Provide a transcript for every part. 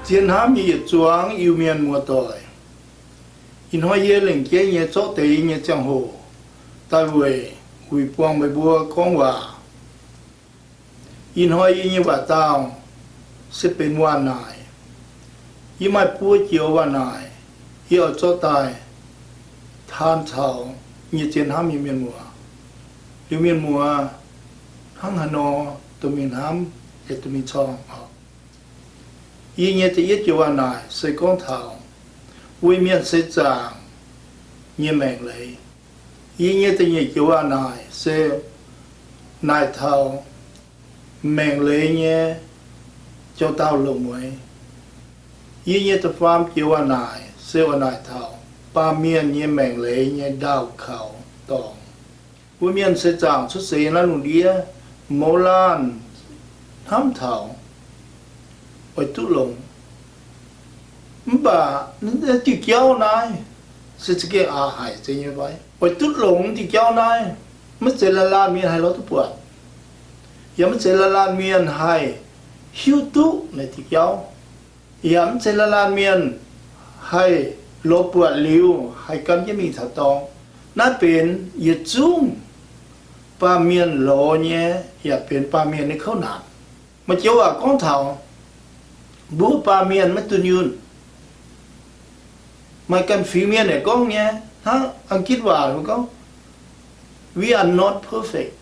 Zien hnamv nyei yietc zuangx Iu-Mienh muoz-doic, ih hnoi yie lengc jeiv nyei zorqv deix nyei ziangh hoc daaih weic wuic buangh meih mbuo gorngv waac. Ih hnoi yie nyei waac dauh se benx waac-naaic. Yie maaih buo joux waac-naaic yie oix zorqv daaih taan caux nyei zien hnamv nyei mienh muoz. Liuz mienh muoz hnangv haaix nor duqv mingh hnamv, duqv mingh corng. Yie nyei da'yietv joux waac-naaic se gorngv taux weic mienh seix zaangc nyei maengc leiz. Yie nyei da'nyeic joux waac-naaic se naaic taux maengc leiz nyei jauv-daauh longc mueiz. Yie nyei da'faam joux waac-naaic se oix naaic taux baamh mienh nyei maengc leiz nyei ndaauh kaux dorngx. Mbuo mienh seix zaangc cuotv seix naaiv lungh ndiev, mouz laanh hnamv taux oix duqv longx. Mv baac diuh jauv naaiv se za'gengh aqc haic zeiz nyei fai? Oix duqv longx diuh jauv naaiv maiv zeiz laanh laanh mienh haih lorz duqv buatc, yaac maiv zeiz laanh laanh mienh haih hiuv duqv naaiv diuh jauv, yaac maiv zeiz laanh laanh mienh haih lorz buatc liuz haih gan jienv mingh taux dorngx. Naaiv benx yietc zungv baamh mienh lorz nyei, yaac benx baamh mienh nyei kouv naanc. Maaih joux waac gorngv taux mbuo baamh mienh maiv dunh yunh. Maaih ganh fingx mienh yaac gorngv nyei, hnangv Ang^gitv waac gorngv, We are not perfect.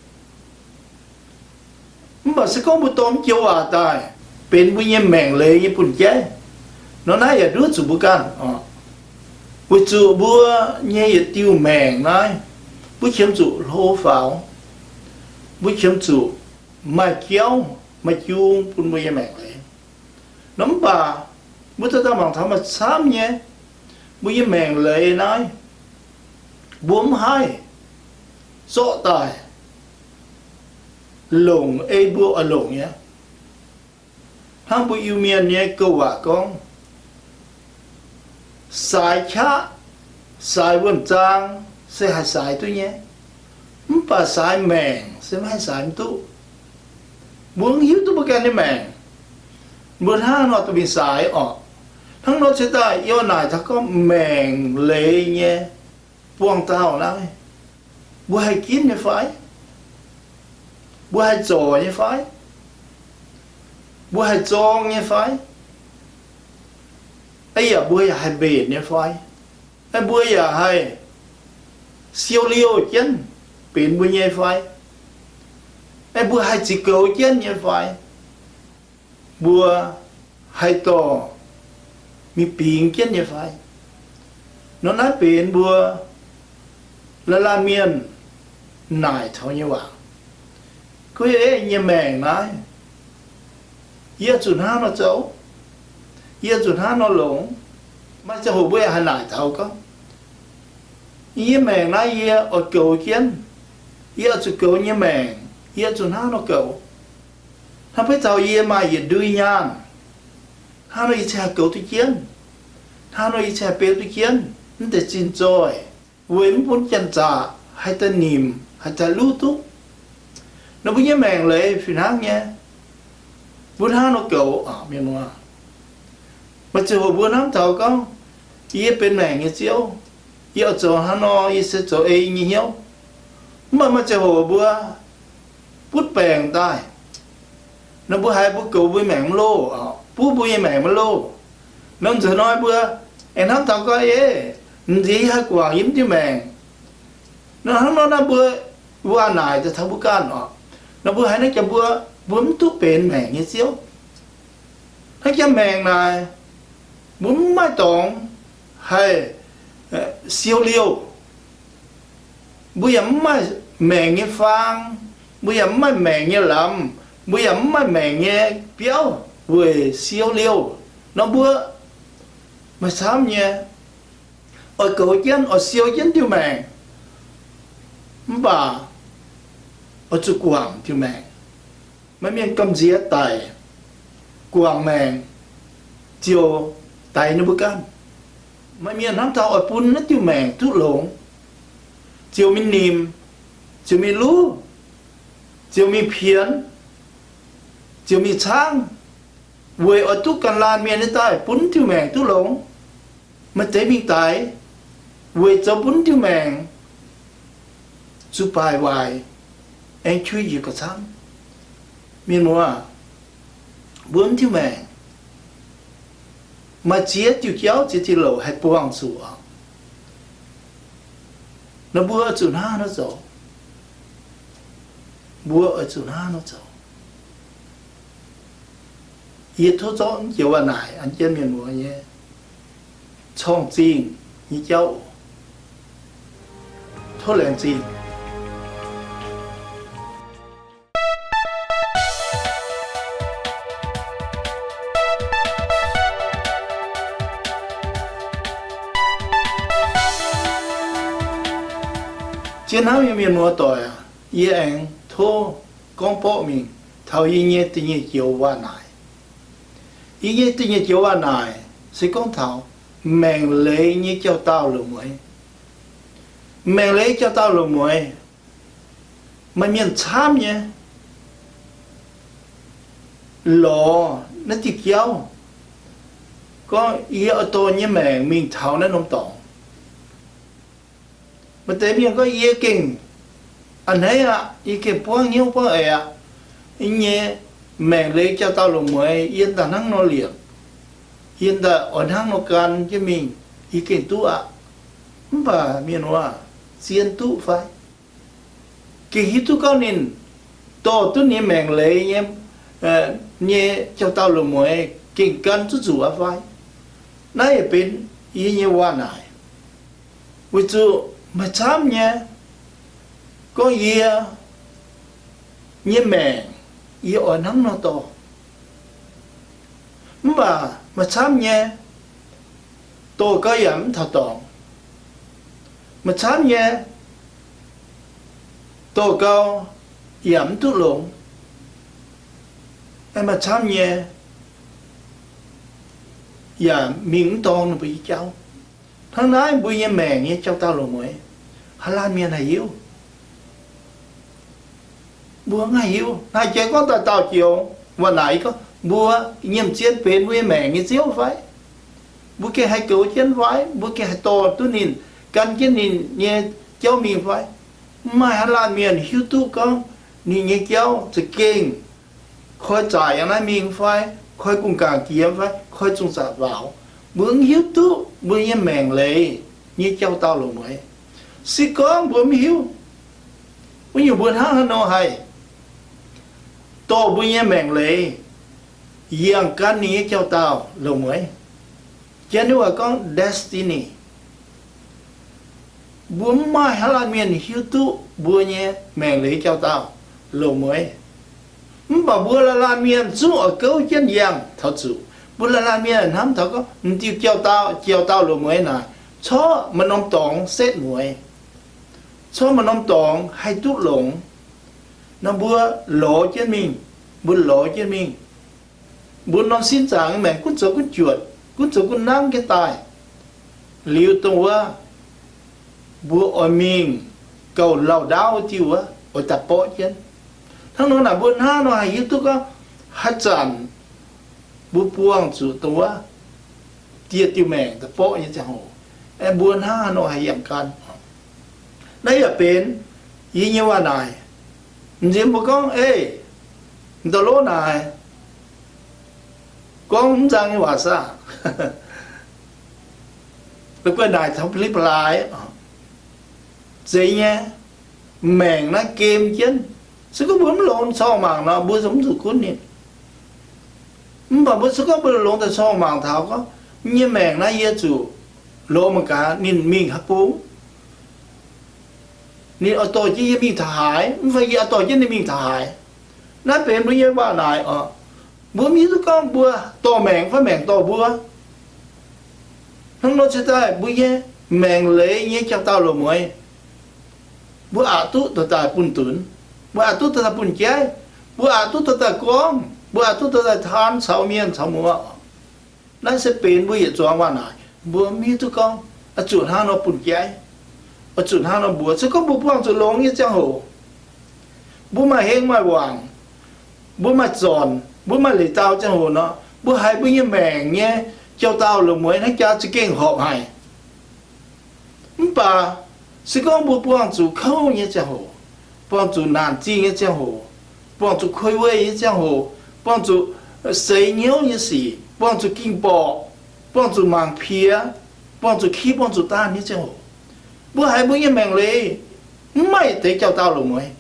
Mv baac se gorngv mbuo dorh mv joux waac daaih benx mbuo nyei maengc leiz nyei bun jaiv nor, naaiv yaac nduov zuqc mbuo ganh oc. Weic zuqc mbuo nyei yietc diuh maengc naaiv, mbuo qiemx zuqc hlo faaux, mbuo qiemx zuqc maaih jauv maaih jung bun mbuo nyei maengc leiz. Nor mv baac mbuo dauh dauh mangc taux maaih camv nyei, mbuo nyei maengc leiz naaiv, mbuo mv haih zorqv daaih longc ei mbuo oix longc nyei. Hnangv mbuo Iu-Mienh nyei gouv waac gorngv, saaix qaqv, saaix wuonh zaang se haih saaix duqv nyei, mv baac saaix maengc se maiv haih saaix mv duqv. Mbuo mv hiuv duqv mbuo ganh nyei maengc, mbuo hnangv nor duqv mingh saaix orqc. Hnangv nor cingx daaih yie oix naaic taux gorngv maengc leiz nyei buangh dauh naaiv, mbuo haih ginv nyei fai? Mbuo haih zorc nyei fai? Mbuo haih zorng nyei fai? Yaac mbuo yaac haih mbenc nyei fai? Mbuo yaac haih siou liouh jienv benx mbuo nyei fai? Mbuo haih ziux goux jienv nyei fai? Mbuo haih dorh mingh bingx jienv nyei fai? Nor naaiv benx mbuo laanh laanh mienh naaic taux nyei waac. Gorngv yie nyei maengc naaiv, yie zuqc hnangv nor zoux, yie zuqc hnangv nor longx. Maaih ziangh hoc mbuo yaac haih naaic taux gorngv, yie nyei maengc naaiv yie oix goux jienv, yie oix zuqc goux nyei maengc, yie zuqc hnangv nor goux. Hnangv beiv taux yie maaih yietc ndui nyaanh, hnangv nor yie cingx haih goux duqv jienv, hnangv nor yie cingx haih beu duqv jienv mv deix zinh zoih, weic mv bun janx-zaqc haih daaih nimc, haih daaih luv duqv. Nor mbuo nyei maengc leiz fih hnangv nyei, mbuo hnangv nor goux. Mienh muoz, maaih ziangh hoc mbuo hnamv taux gorngv, yie benx maengc nyei ziouv, yie oix zoux hnangv nor yie se zoux ei nyei hnyouv. Mv baac maaih ziangh hoc mbuo butv baengc daaih, nor mbuo haiz mbuo goux mbuo maengc maiv loh, buv mbuo nyei maengc maiv loh, nor nzunc hnoi mbuo aengx hnamv taux gorngv, ei, m'nziex yie haih guangc yie mv diuh maengc. Nor hnangv nor naaiv mbuo waac naaic daaih taux mbuo ganh oc. Nor mbuo haiz naaiv jaax mbuo, mbuo mv duqv benx maengc nyei ziouv. Hnangv jaax maengc naaic, mbuo mv maaih dorngx haih siou liouh. Mbuo yaac mv maaih maengc nyei faang, mbuo yaac mv maaih maengc nyei lamz, mbuo yaac mv maaih maengc nyei biauv weic siou liouh. Nor mbuo maaih camv nyei, oix goux jienv, oix siou jienv diuh maengc, mv baac oix zuqc guangc diuh maengc. Maaih mienh gamh nziex daic, guangc maengc, ziouc daix ninh mbuo ganh. Maaih mienh hnamv taux oix bun naaiv diuh maengc duqv longx, ziouc mingh nimc, ziouc mingh luv, ziouc mingh pienx, ziouc mingh caangv. weic oix duqv ganh laanh mienh nyei daaih bun diuh maengc duqv longx. Maaih deix mingh daix weic zoux bun diuh maengc zuqc baaic waaic, aengx qu njiec gauh camv. Mienh muoz, mbuo mv diuh maengc maaih ziex diuh jauv ziex diuh louc haih buangh zuqc. Nor mbuo oix zuqc hnangv nor zoux. Mbuo oix zuqc hnangv nor zoux. Yie tov zorqv naaiv joux waac naaic an jienv mienh muoz nyei corng-zingh nyei jauv oc. Tov laengz zingh. Zien hnamv nyei mienh muoz doic aac, yie aengx tov gorngv borqv mingh taux yie nyei da'nyeic joux waac naaic. Yie nyei da'nyeic joux waac naaic se gorngv taux maengc leiz nyei jauv-daauh loz-mueiz. Maengc leiz jauv-daauh loz-mueiz, maaih mienh camv nyei lorz naaiv diuh jauv, gorngv yie oix dorh nyei maengc mingh taux naaiv norm dorngx. Maaih deix mienh gorngv, yie gengh a'hneiv aqv, yie gengh buangv hnyouv buangv eix aqv. Yie nyei maengc leiz jauv-daauh loz-mueiz yie daaih hnangv nor liepc, yie daaih oix hnangv nor gan jienv mingh, yie gengh duqv aqv. Mv baac mienh muoz, zien duqv fai? Gengh hiuv duqv gorngv ninh dorh duqv ninh nyei maengc leiz nyei, nyei jauv-daauh loz-mueiz gengh gan zuqc zuqc aqv fai? Naaiv yaac benx yie nyei waac naaic. Weic zuqc maaih camv nyei gorngv, yie nyei maengc yie oix hnangv nor dorh. Mv baac maaih camv nyei dorh gau yaac mv taux dorngx. Maaih camv nyei dorh gau yaac mv duqv longx. Maaih camv nyei yaac mingh mv dorng ninh mbuo nyei jauv. Hnangv naaiv mbuo nyei maengc nyei jauv-daauh loz-mueiz, haaix laanh mienh haih hiuv? Mbuo mv haih hiuv. Naaiv jiex gorngv dauh dauh joux waac naaic gorngv, mbuo nyiemc zien benx mbuo nyei maengc nyei Ziouv fai? Mbuo gengh haih goux jienv fai? Mbuo gengh haih dorh duqv ninh, gan jienv ninh nyei jauv mingh fai? Mv maaih haaix laanh mienh hiuv duqv gorngv ninh nyei jauv za'gengh koi zaaic yangh naaiv mingh fai, koi gu'nguaaic jiex fai, koi zungh zaqc faaux. Mbuo mv hiuv duqv mbuo nyei maengc leiz nyei jauv-daauh loz-mueiz. Se gorngv mbuo mv hiuv, wuov nyungc mbuo hnangv haaix nor haih dorh mbuo nyei maengc leiz yangh gan ninh nyei jauv-daauh loz-mueiz? Janx nyei waac gorngv destiny. Mbuo mv maaih haaix laanh mienh hiuv duqv mbuo nyei maengc leiz jauv-daauh loz-mueiz. Mv baac mbuo laanh laanh mienh zungv oix gouv jienv yangh taux zuqc. Mbuo laanh laanh mienh hnamv taux gorngv m'diuh jauv-daauh, jauv-daauh loz-mueiz naaic corc maaih norm dorngx setv mueiz, corc maaih norm dorngx haih duqv longx. Nor mbuo lorz jienv mingh, mbuo lorz jienv mingh. Mbuo norm sin zaangc nyei maengc gunv zoux gunv juotc, gunv zoux gunv nangv jienv daaih. Liuz dongh wuov, mbuo oix mingh gauh lauh ndaauv diuh wuov oix daaih borqv jienv. Hnangv nor naaic mbuo hnangv nor haih hiuv duqv gorngv haaix zanc mbuo buangh zuqc dongh wuov dieh diuh maengc daaih borqv nyei ziangh hoc, mbuo hnangv haaix nor haih yangh gan. Naaiv yaac benx yie nyei waac naaic. M'nziex mbuo gorngv, Ei, m'dauh lov naaic gorngv mv nzang nyei waac saah? La'guaih naaic taux ba'lipv ba'laaix. Zeiz nyei, maengc naaiv gem jienv. Se gorngv mbuo mv longx corng mangc nor, mbuo zungv mv zuqc gunv ninh. Mv baac mbuo se gorngv mbuo longx daaih corng mangc taux gorngv, nyei maengc naaiv yie zuqc longx mangc gaax ninh mingh haaix bung. Ninh oix dorh jienv yie mingh taux haaix, mv fai yie oix dorh jienv ninh mingh taux haaix. Naaiv benx mbuo nyei waac naaic oc. Mbuo mv hiuv duqv gorngv mbuo dorh maengc fai maengc dorh mbuo. Hnangv nor cingx daaih mbuo nyei maengc leiz nyei jauv-daauh loz-mueiz, mbuo aqc duqv dorh daaih bunh dunx, mbuo aqc duqv dorh daaih bunh jaiv, mbuo aqc duqv dorh daaih gorngv, mbuo aqc duqv dorh daaih taan caux mienh caux muoz. Naaiv se benx mbuo yietc zuangx waac naaic. Mbuo mv hiuv duqv gorngv oix zuqc hnangv nor bunh jaiv, oix zuqc hnangv nor mbuox. Se gorngv mbuo buangh zuqc longx nyei ziangh hoc, mbuo maaih heng maaih wangc, mbuo maaih zornc, mbuo maaih leiz-dau ziangh hoc nor, Mbuo haiz mbuo nyei maengc nyei jauv-daauh loz-mueiz hnangv jaax za'gengh horpc haic. Mv baac se gorngv mbuo buangh zuqc kouv nyei ziangh hoc, buangh zuqc naanc zingh nyei ziangh hoc, buangh zuqc kuei weih nyei ziangh hoc, buangh zuqc seix hnyouv nyei sic, buangh zuqc ging-borqc, buangh zuqc mangc piex, buangh zuqc kipv, buangh zuqc daanh nyei ziangh hoc, mbuo haiz mbuo nyei maengc leiz mv maaih deix jauv-daauh loz-mueiz.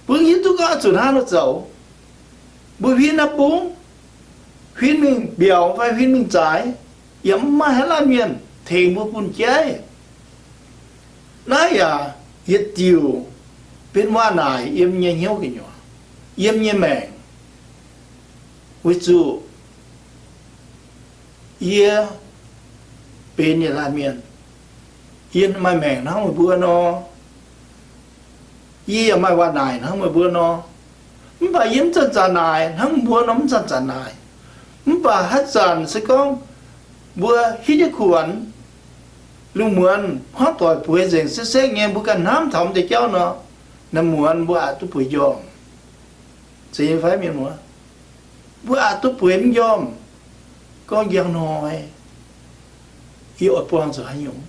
Mbuo hiuv duqv gorngv oix zuqc hnangv nor zoux. Mbuo huin naaiv bung, huin mingh mbiauz fai huin mingh zaaix, yaac mv maaih haaix laanh mienh tengx mbuo bun jaiv. Naaiv yaac yietc diuc benx waac naaic yiem nyei hnyouv gu'nyuoz, yiem nyei maengc, weic zuqc yie benx yietc laanh mienh. Yie maaih maengc hnangv meih mbuo nor. Yie yaac maaih waac naaic hnangv meih mbuo nor. Mv baac yie mv zanc-zanc naaic hnangv mbuo nor mv zanc-zanc naaic. Mv baac haaix zanc se gorngv mbuo hitv jienv kuv muonz, lungh muonz hmuangv doic bueix nzengc sekv-sekv nyei, mbuo ganh hnamv taux m'deix jauv nor, naaiv muonz mbuo aqc duqv bueix njormh. Zeiz nyei fai, mienh muoz? Mbuo aqc duqv bueix mv njormh. Gorngv njang hnoi yie oix buangh zuqc haaix nyungc?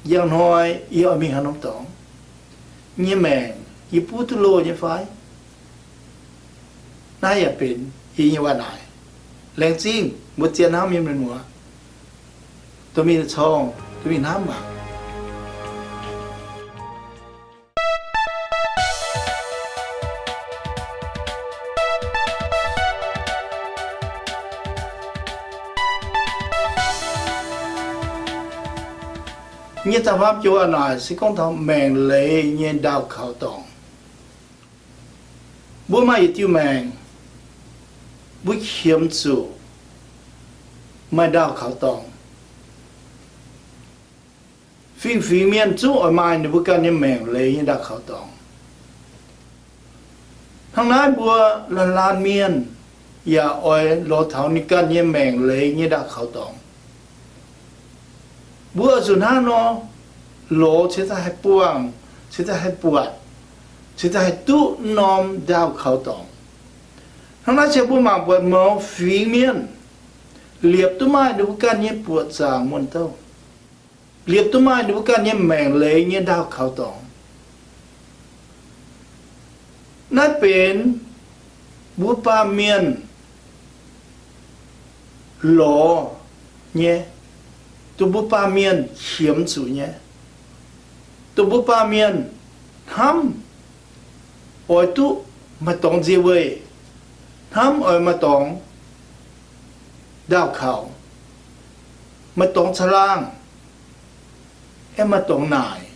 Njang hnoi yie oix mingh haaix norm dorngx? Yie nyei maengc yie buov duqv loh nyei fai? Naaiv yaac benx yie nyei waac naaic. Laengz zingh mbuo zien hnamv nyei mienh muoz, dorh mingh corng, dorh mingh hnamv maah! Nyei da'faam joux waac naaic se gorngv taux maengc leiz nyei ndaauh kaux dorngx. Mbuo maaih yietc diuh maengc, mbuo qiemx zuqc maaih ndaauh kaux dorngx. Fingx-fingx mienh zungv oix maaih ninh mbuo ganh nyei maengc leiz nyei ndaauh kaux dorngx. Hnangv naaiv mbuo laanh laanh mienh yaac oix lorz taux ninh ganh nyei maengc leiz nyei ndaauh kaux dorngx. Mbuo oix zuqc hnangv nor lorz cingx daaih haih buangh, cingx daaih haih buatc, cingx daaih haih duqv norm ndaauh kaux dorngx. Hnangv naaiv se mbuo mangc buatc mouz fingx mienh liepc duqv maaih ninh mbuo ganh nyei buoqc zaangc muonh douh, liepc duqv maaih ninh mbuo ganh nyei maengc leiz nyei ndaauh kaux dorngx. Naaiv benx mbuo baamh mienh lorz nyei, dongh mbuo baamh mienh qiemx zuqc nyei, dongh mbuo baamh mienh hnamv oix duqv maaih dorngx nzie weih, hnamv oix maaih dorngx ndaauh kaux, maaih dorngx caangh laangh, aeqv, maaih dorngx naaic,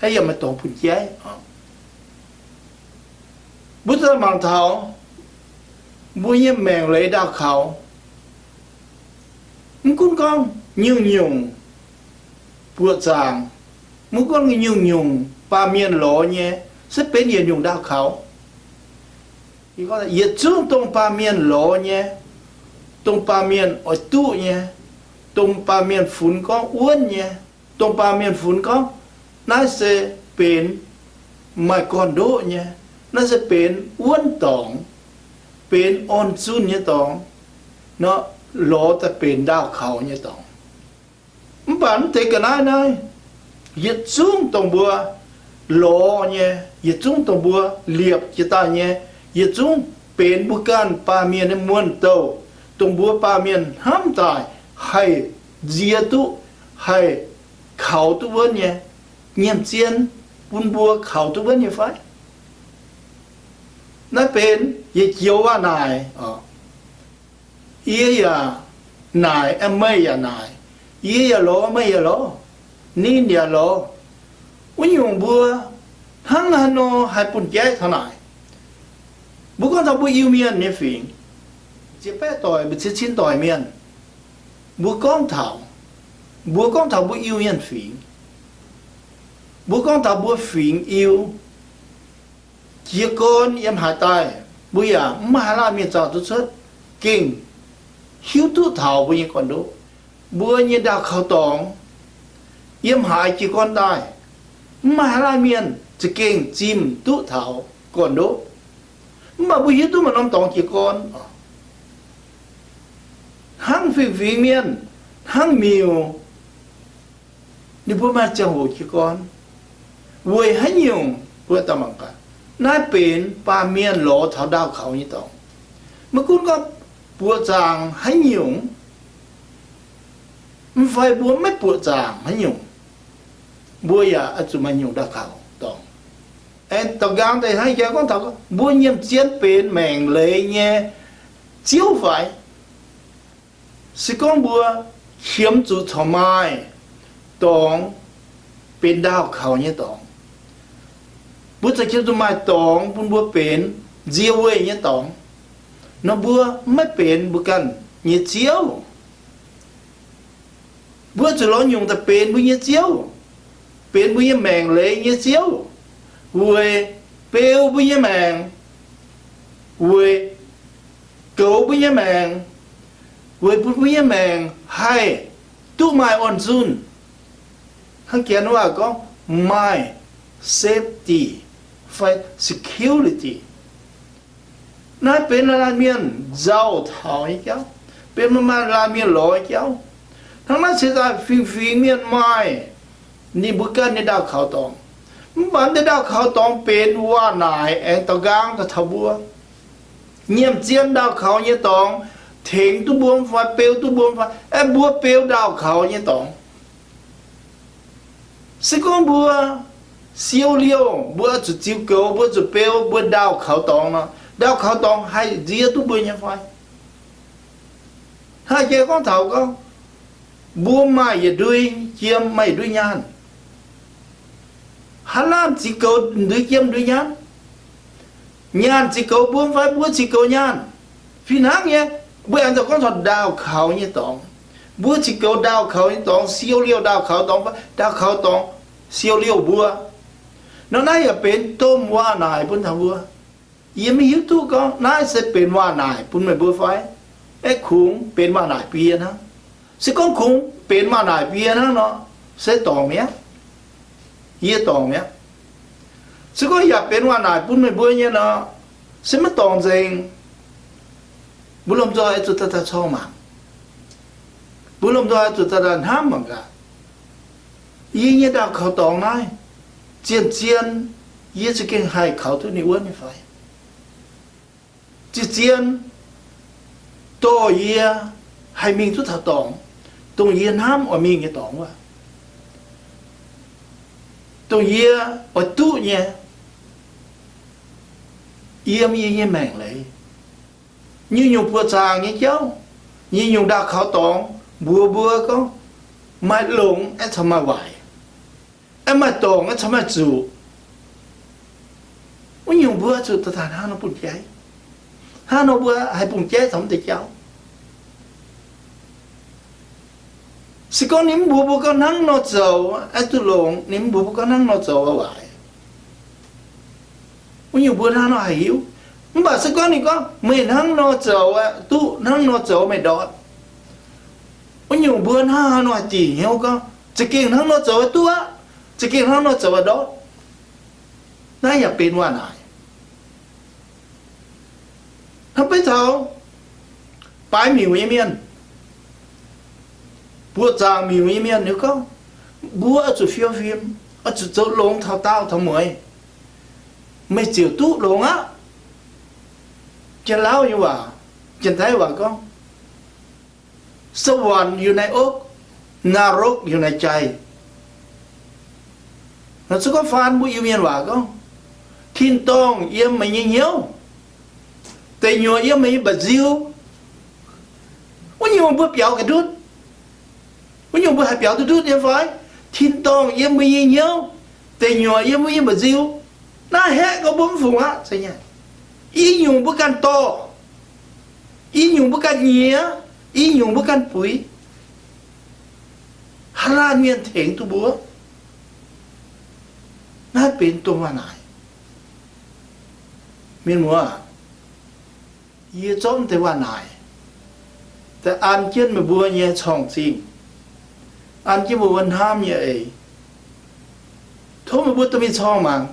aeqv, yaac maaih dorngx bun jaiv. Mbuo daaih mangc taux mbuo nyei maengc leiz ndaauh kaux, mv gunv gorngv nyungc-nyungc buoqc zaangc, mv gunv nyungc-nyungc baamh mienh lorz nyei, se benx yietc nyungc ndaauh kaux. Yietc zungv dongh baamh mienh lorz nyei, dongh baamh mienh oix duqv nyei, dongh baamh mienh funx gorngv wuonv nyei, dongh baamh mienh funx gorngv naaiv se benx maaih gorn-ndoqv nyei, naaiv se benx wuonv dorngx, benx orn-zunh nyei dorngx, nor lorz daaih benx ndaauh kaux nyei dorngx. Mv baac mv deix ga'naaiv naaiv, yietc zungv dongh mbuo lorz nyei, yietc zungv dongh mbuo liepc jiez daaih nyei, yietc zungv benx mbuo ganh baamh mienh nyei muonh-douh, dongh mbuo baamh mienh hnamv daaih haih nzie duqv, haih kaux duqv wuonv nyei, nyiemc zien bun mbuo kaux duqv wuonv nyei fai? Naaiv benx yietc joux waac naaic oc. Yie yaac naaic, aeqv, meih yaac naaic. Yie yaac lorz, meih yaac lorz, ninh yaac lorz. Wuov nyungc mbuo hnangv haaix nor haih bun jaiv taux naaic? Mbuo gorngv taux mbuo Iu-Mienh nyei fingx, ziex baeqv doic mbu'ziex cin doic mienh, mbuo gorngv taux, mbuo gorngv taux mbuo Iu-Mienh fingx, mbuo gorngv taux mbuo fingx Iu, jiez gorn yiem haaix daaih, mbuo yaac mv maaih haaix laanh mienh zaah duqv cuotv gengh hiuv duqv taux mbuo nyei gorn-ndoqv, mbuo nyei ndaauh kaux dorngx. Yiem haaix jiez gorn daaih, mv maaih haaix laanh mienh za'gengh zimh duqv taux gorn-ndoqv. Mv baac mbuo hiuv duqv maaih norm dorngx jiez gorn oc. Hnangv fingx-fingx mienh, hnangv miuc, ninh mbuo maaih ziangh hoc jiez gorn. Weic haaix nyungc? Mbuo daaih mangc gaax. Naaiv benx baamh mienh lorz taux ndaauh kaux nyei dorngx. Maiv gunv gorngv buoqc zaangc haaix nyungc, mv fai mbuo maiv buoqc zaangc haaix nyungc, mbuo yaac oix zuqc maaih nyungc ndaauh kaux dorngx. Aengx daux nqaang daaih hnangv jaa gorngv taux mbuo nyiemc zien benx maengc leiz nyei ziouv fai? Se gorngv mbuo qiemx zuqc corc maaih dorngx benx ndaauh kaux nyei dorngx, mbuo za'qiemx zuqc maaih dorngx bun mbuo benx nzie weih nyei dorngx nor, mbuo maiv benx mbuo ganh nyei ziouv. Mbuo zuqc lorz nyungc daaih benx mbuo nyei ziouv, benx mbuo nyei maengc leiz nyei ziouv, weic beu mbuo nyei maengc, weic goux mbuo nyei maengc, weic bun mbuo nyei maengc haih duqv maaih orn-zunh. Hnangv Janx waac gorngv maaih safety fai security. Naaiv benx laanh mienh nzauh taux nyei jauv, benx maaih laanh mienh lorz nyei jauv. Hnangv naaiv se daaih fingx-fingx mienh maaih ninh mbuo ganh nyei ndaauh kaux dorngx. Mv baac naaiv ndaauh kaux dorngx benx waac-naaic aengx daux nqaang daaih taux mbuo. Nyiemc zien ndaauh kaux nyei dorngx tengx duqv mbuo mv fai beu duqv mbuo mv fai, aeqv, mbuo beu ndaauh kaux nyei dorngx. Se gorngv mbuo siou liouh, mbuo zuqc ziux goux, mbuo zuqc beu mbuo ndaauh kaux dorngx nor, ndaauh kaux dorngx haih nziex duqv mbuo nyei fai? Hnangv jiex gorngv taux gorngv, mbuo maaih yietc ndui jiem, maaih yietc ndui nyaanh. Haaix laanh ziux goux ndui jiem ndui nyaanh? Nyaanh ziux goux mbuo fai mbuo ziux goux nyaanh? Fih hnangv nyei, mbuo aengx zoux gorngv taux ndaauh kaux nyei dorngx. Mbuo ziux goux ndaauh kaux nyei dorngx, siou liouh ndaauh kaux dorngx fai ndaauh kaux dorngx siou liouh mbuo. Nor naaiv yaac benx domh waac-naaic bun taux mbuo. Yie maiv hiuv duqv gorngv naaiv se benx waac-naaic bun meih mbuo fai? Aeqv, kungx benx waac-naaic bun yie hnangv. Se gorngv kungx benx waac-naaic bun yie hnangv nor, se dorngc mi'aqv. Yie dorngc mi'aqv. Se gorngv yaac benx waac-naaic bun meih mbuo nyei nor, se maiv dorngc nzengc. Mbuo lomh nzoih oix zuqc daaih daaih corng mangc. Mbuo lomh nzoih oix zuqc daaih daaih hnamv mangc gaax, yie nyei ndaauh kaux dorngx naaiv, zien-zien yie za'gengh haih kaux duqv ninh wuov nyei fai? Zien-zien dorh yie haih mingh duqv taux dorngx, dongh yie hnamv oix mingh nyei dorngx wuov, dongh yie oix duqv nyei, yiem yie nyei maengc leiz. Nyungc-nyungc buoqc zaangc nyei jauv, nyungc-nyungc ndaauh kaux dorngx mbuox mbuo gorngv, maaih longx aeqv, caux maaih waaic, aeqv, maaih dorngc aeqv, caux maaih zuqc. Wuov nyungc mbuo zuqc daaih hnangv nor bun jaiv, hnangv nor mbuo haih bun jaiv taux mv deix jauv. Se gorngv ninh mv mbuox mbuo gorngv hnangv nor zoux aeqv, duqv longx, ninh mv mbuox mbuo gorngv hnangv nor zoux aeqv, waaic, wuov nyungc mbuo hnangv nor haih hiuv. Mv baac se gorngv ninh gorngv, meih hnangv nor zoux aeqv, duqv, hnangv nor zoux meih ndortv, wuov nyungc mbuo hnangv haaix nor haih dingc hnyouv gorngv, za'gengh hnangv nor zoux aeqv, duqv aqv, za'gengh hnangv nor zoux aeqv, ndortv. Naaiv yaac benx waac-naaic. Hnangv beiv taux baaix miuc nyei mienh, buoqc zaangc miuc nyei mienh ninh gorngv, mbuo oix zuqc fiou fim, oix zuqc zoux longx taux daauh taux mueiz, meih ziouc duqv longx aqv. Janx-Lauv nyei waac, Janx-Taiv waac gorngv, สวรรค์อยู่ในอก นรกอยู่ในใจ. Nor se gorngv faan mbuo Iu-Mienh waac gorngv, tin-dorngh yiem meih nyei hnyouv, deic nyuoqc yiem meih nyei mba'nziu. Wuov nyungc mbuo biaux ga'ndutv, wuov nyungc mbuo haih biaux duqv ndutv nyei fai? Tin-dorngh yiem mbuo nyei hnyouv, deic nyuoqc yiem mbuo nyei mba'nziu. Naaiv haeqv gorngv mbuo mv fungc aqv. I nyungc mbuo ganh dorh, i nyungc mbuo ganh nyiex, i nyungc mbuo ganh buix. Haaix laanh mienh tengx duqv mbuo? Naaiv benx domh waac-naaic. Mienh muoz, yie zorqv deix waac-naaic daaih an jienv meih mbuo nyei corng-zingh, an jienv meih mbuo hnamv nyei eix. Tov meih mbuo dorh mingh corng mangc.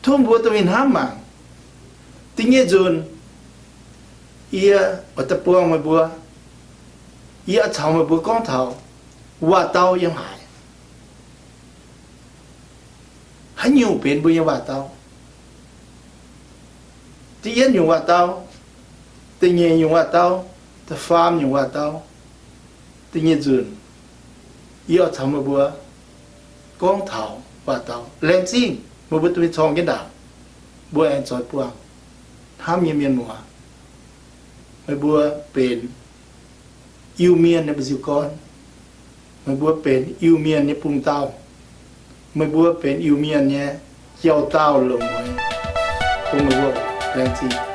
Tov meih mbuo dorh mingh hnamv mangc. Da'nyeic nzunc, Yie oix daaih buangh meih mbuo, yie oix caux meih mbuo gorngv taux waac-dau yiem haaix, haaix nyungc benx mbuo nyei waac-dau. Da'yietv nyungc waac-dau, da'nyeic nyungc waac-dau, da'faam nyungc waac-dau, da'nyeic nzunc, yie oix caux meih mbuo gorngv taux waac-dau. Laengz zingh meih mbuo duqv mingh corng jienv ndaangc, mbuo aengx zoix buangh. Hnamv nyei mienh muoz, meih mbuo benx Iu-Mienh nyei mba'nziu gorn. Meih mbuo benx Iu-Mienh nyei bungx dauh. Meih mbuo benx Iu-Mienh nyei jauv-dauh longc mueiz bun meih mbuo. Laengz zingh.